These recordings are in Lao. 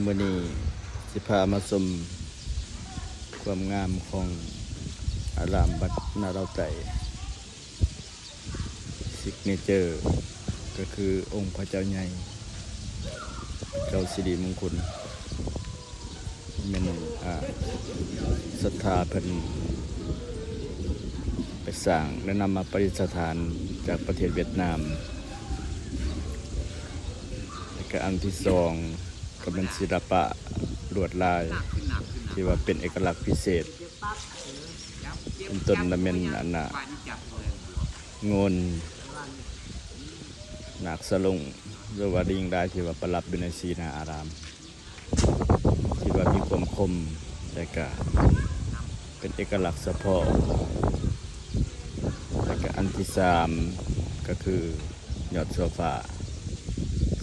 ມື້ນີ້ຊິພາມາຊົມຄວາມງາມຂອງອາຣາມວັດນາລາວໃຕ້ Signature ກໍຄືອົງພະເຈົ້າໃຫຍ່ ເຈົ້າສິລິມົງຄຸນ ແມ່ນ ອາ ສັດທາເພິ່ນໄປສ້າງ ແລະ ນຳມາປະດິດສະຖານຈາກປະເທດຫວຽດນາມ. ແລະກະອັນທີສອງກໍແມ່ນສິລະປະລວດລາຍທີ່ວ່າເປັນເອກະລັກພິເສດ ເປັນຕົ້ນລະແມ່ນອັນນ່າ ໂງ່ນນາກສະຫຼົງ ຫຼືວ່າລິງລາຍທີ່ວ່າປະດັບຢູ່ໃນສີ່ໜ້າອາຣາມ ທີ່ວ່າມີຄວາມຄົມ ແລະກະເປັນເອກະລັກສະເພາະ. ແລະກະອັນທີສາມກໍຄືຍອດຊົ່ວຟ້າ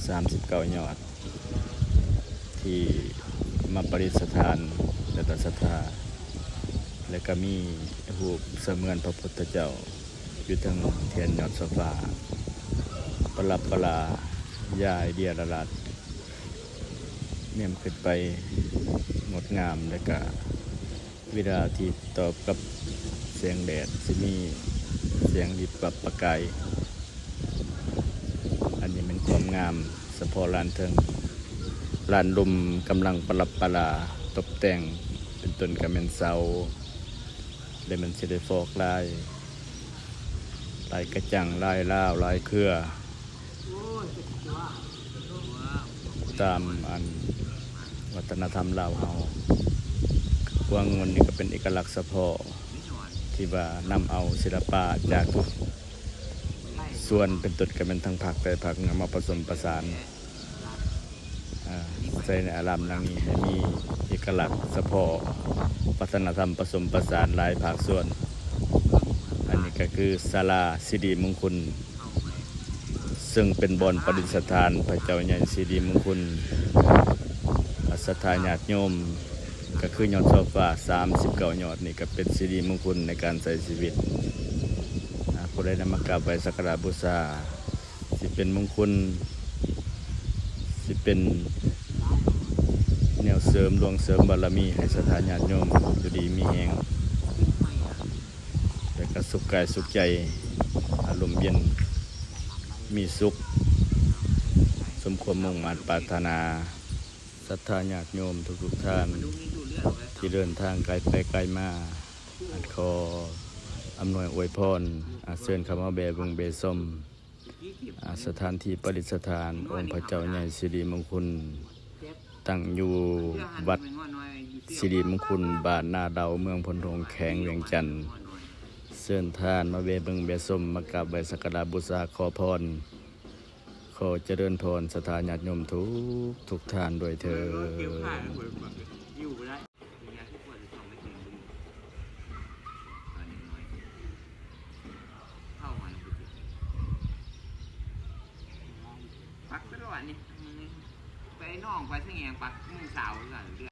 ສາມສິບເກົ້າຍອດ ທີ່ມາປະດິດສະຖານແຕ່ລະສັດທາ ແລະກະມີຮູບສະເໝືອນພະພຸດທະເຈົ້າຢູ່ເທິງທຽນຍອດຊົ່ວຟ້າ ປະດັບປະລາ ຢາຍເລຍລະລາດ ແນມຂຶ້ນໄປງົດງາມ ແລະກະເວລາອາທິດຕອບກັບແສງແດດ ຊິມີແສງວິບວັບປະກາຍ. ອັນນີ້ແມ່ນຄວາມງາມສະເພາະລານເທິງ. ລານລຸ່ມກຳລັງປະດັບປະດາຕົບແຕ່ງ ເປັນຕົ້ນກະແມ່ນເສົາ ແລະແມ່ນຊິໄດ້ຟອກລາຍ ລາຍກະຈັງ ລາຍລາວ ລາຍເຄືອ ຕາມອັນວັດທະນະທຳລາວເຮົາ. ຫົວໂງ່ນນີ້ກໍເປັນເອກະລັກສະເພາະ ທີ່ວ່ານຳເອົາສິລະປະຈາກທຸກສ່ວນ ເປັນຕົ້ນກໍແມ່ນທັງພາກໃຕ້ພາກເໜືອມາປະສົມປະສານ ອາ ໃສ່ໃນອາຣາມຫຼັງນີ້ ໃຫ້ມີເອກະລັກສະເພາະວັດທະນະທຳປະສົມປະສານຫຼາຍພາກສ່ວນ. ອັນນີ້ກໍຄືສາລາສິລິມົງຄຸນ ເຊິ່ງເປັນບ່ອນປະດິດສະຖານພະເຈົ້າໃຫຍ່ສິລິມົງຄຸນ. ອາ ສັດທາຍາດໂຍມ ກໍຄືຍອດຊອບຟ້າສາມສິບເກົ້າຍອດນີ້ ກໍເປັນສິລິມົງຄຸນໃນການໃຊ້ຊີວິດ. ອາ ຜູ້ໃດນຳມາກາບໄຫວ້ສັກກາລະບູຊາ ຊິເປັນມົງຄຸນ ຊິເປັນແນວເສີມດວງເສີມບາລະມີ ໃຫ້ສັດທາຍາດໂຍມຢູ່ດີມີແຮງ ແລະກະສຸກກາຍສຸກໃຈ ອາລົມເຢັນ ມີສຸກ ສົມຄວາມມຸ່ງມາດປາດຖະໜາ. ສັດທາຍາດໂຍມທຸກໆທ່ານ ທີ່ເດີນທາງໄກໄປໄກມາ ອາ ຂໍອຳນວຍອວຍພອນ ອາ ເຊີນເຂົ້າມາແວ່ເບິ່ງແວ່ຊົມ ອາ ສະຖານທີ່ປະດິດສະຖານອົງພະເຈົ້າໃຫຍ່ສິລິມົງຄຸນ ຕັ້ງຢູ່ວັດສິລິມົງຄຸນ ບ້ານນາເດົາ ເມືອງໂພນທົງ ແຂວງວຽງຈັນ. ເຊີນທ່ານມາແວ່ເບິ່ງແວ່ຊົມ ມາກາບໄຫວ້ສັກກາລະບູຊາ ຂໍພອນ ຂໍຈະເລີນພອນສັດທາຍາດໂຍມທຸກໆທ່ານດ້ວຍເທີ້ນ. ປັກໄປແລ້ວອັນນີ້ ໄປໜອງ ໄປສະແຫງ ປັກມື້ເຊົ້າ ເລື່ອ